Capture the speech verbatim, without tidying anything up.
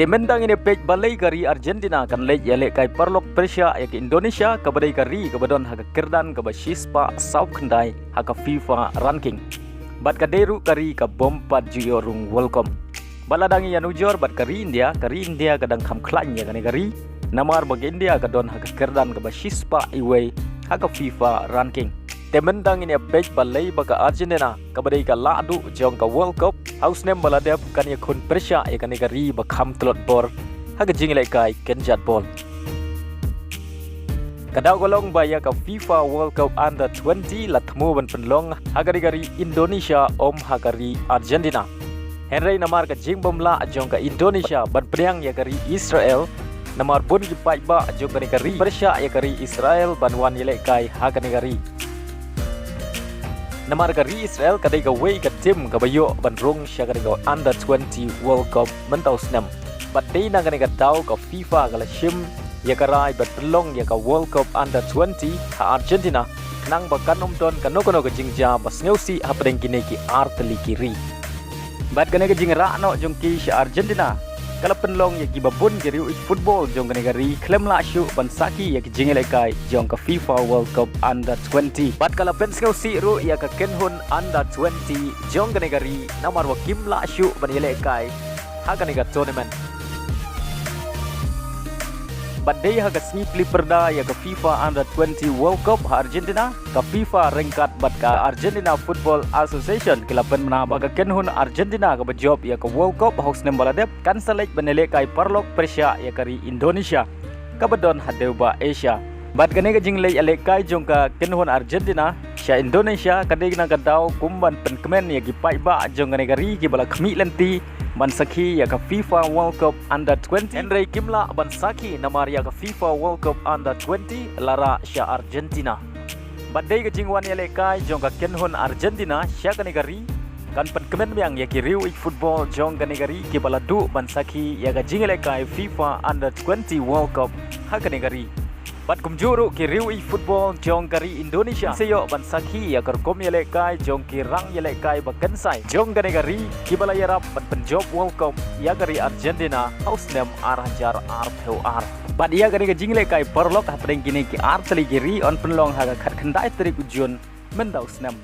Te mynta ngin ïa peit balei ka ri Argentina kan leit ïalehkai paralok pyrshah ïa ka Indonesia, kaba dei ka ri kaba don ha ka kyrdan kaba shispah saw khyndai ha ka FIFA ranking. Bad ka dei ruh ka ri ka bym pat ju ïoh rung World Cup. Bad lada ngi ïanujor bad ka ri India, ka ri India ka dang kham khlaiñ ïa kane ka ri, namar ba ka India ka don ha ka kyrdan kaba shispah iwei ha ka FIFA ranking. Te mynta ngin ïa peit balei ba ka Argentina, kaba dei ka lahduh jong ka World Cup ha u snem ba la dep, kan ïakhun pyrshah ïa kane ka ri ba kham tlot bor ha ka jingïalehkai kynjat bol. Ka daw ka long ba ïa ka FIFA World Cup Under twenty la thmu ban pynlong ha kane ka ri Indonesia, ym ha ka ri Argentina. Hynrei namar ka jingbymlah jong ka Indonesia ban pdiang ïa ka ri Israel, namar bun ki paidbah jong kane ka ri pyrshah ïa ka ri Israel ban wan ïalehkai ha kane ka ri. Namar ka ri Israel ka dei kawei ka tim kaba ïoh ban rung sha kane ka Under twenty World Cup mynta u snem. Bad dei na kane ka daw ka FIFA ka la shim ïa ka rai ban pynlong ïa ka World Cup Under twenty ha Argentina, khnang ba kan ym don kano kano ka jingjia ba sngewsih hapdeng kine ki artylli ki ri. Bad kane ka jingrah noh jong ki sha Argentina ka la pynlong ïa kiba bun ki riew ïeit football jong kane ka ri khlem lah shuh ban sakhi ïa ki jingïalehkai jong ka FIFA World Cup Under twenty. Bad ka la pynsngewsih ruh ïa ka kynhun Under twenty jong kane ka ri, namar ba kim lah shuh ban ïalehkai ha kane ka tournament. Bad dei ha ka sngi plie pyrda ïa ka FIFA Under twenty World Cup ha Argentina, ka FIFA ryngkat bad ka Argentina Football Association ki la pynbna ba ka kynhun Argentina kaba jop ïa ka World Cup ha u snem ba la dep kan sa leit ban ïalehkai paralok pyrshah ïa ka ri Indonesia, kaba don ha dewbah Asia. Bad kane ka jingleit ïalehkai jong ka kynhun Argentina sha Indonesia ka dei na ka daw kum ban pynkmen ïa ki paidbah jong kane ka ri kiba la khmih lynti ban sakhi ïa ka FIFA World Cup Under twenty. Hynrei kim lah ban sakhi namar ïa ka FIFA World Cup Under twenty la rah sha Argentina. Bad dei ka jingwan ïalehkai jong ka kynhun Argentina sha kane ka ri kan pynkmen biang ïa ki riew ïeit football jong kane ka ri kiba la duh ban sakhi ïa ka jingïalehkai FIFA Under twenty World Cup ha kane ka ri. Bad kumjuh ruh ki riew ïeit football jong ka ri Indonesia sa ïoh ban sakhi ïa ka rukom ïalehkai jong ki rang ïalehkai ba kynsai jong kane ka ri kiba la ïarap ban pynjop World Cup ïa ka ri Argentina ha u snem ar hajar arphew ar. Bad ïa kane ka jingïalehkai paralok hapdeng kine ki artylli ki ri yn pynlong ha ka khatkhyndai tarik u Jun mynta u snem.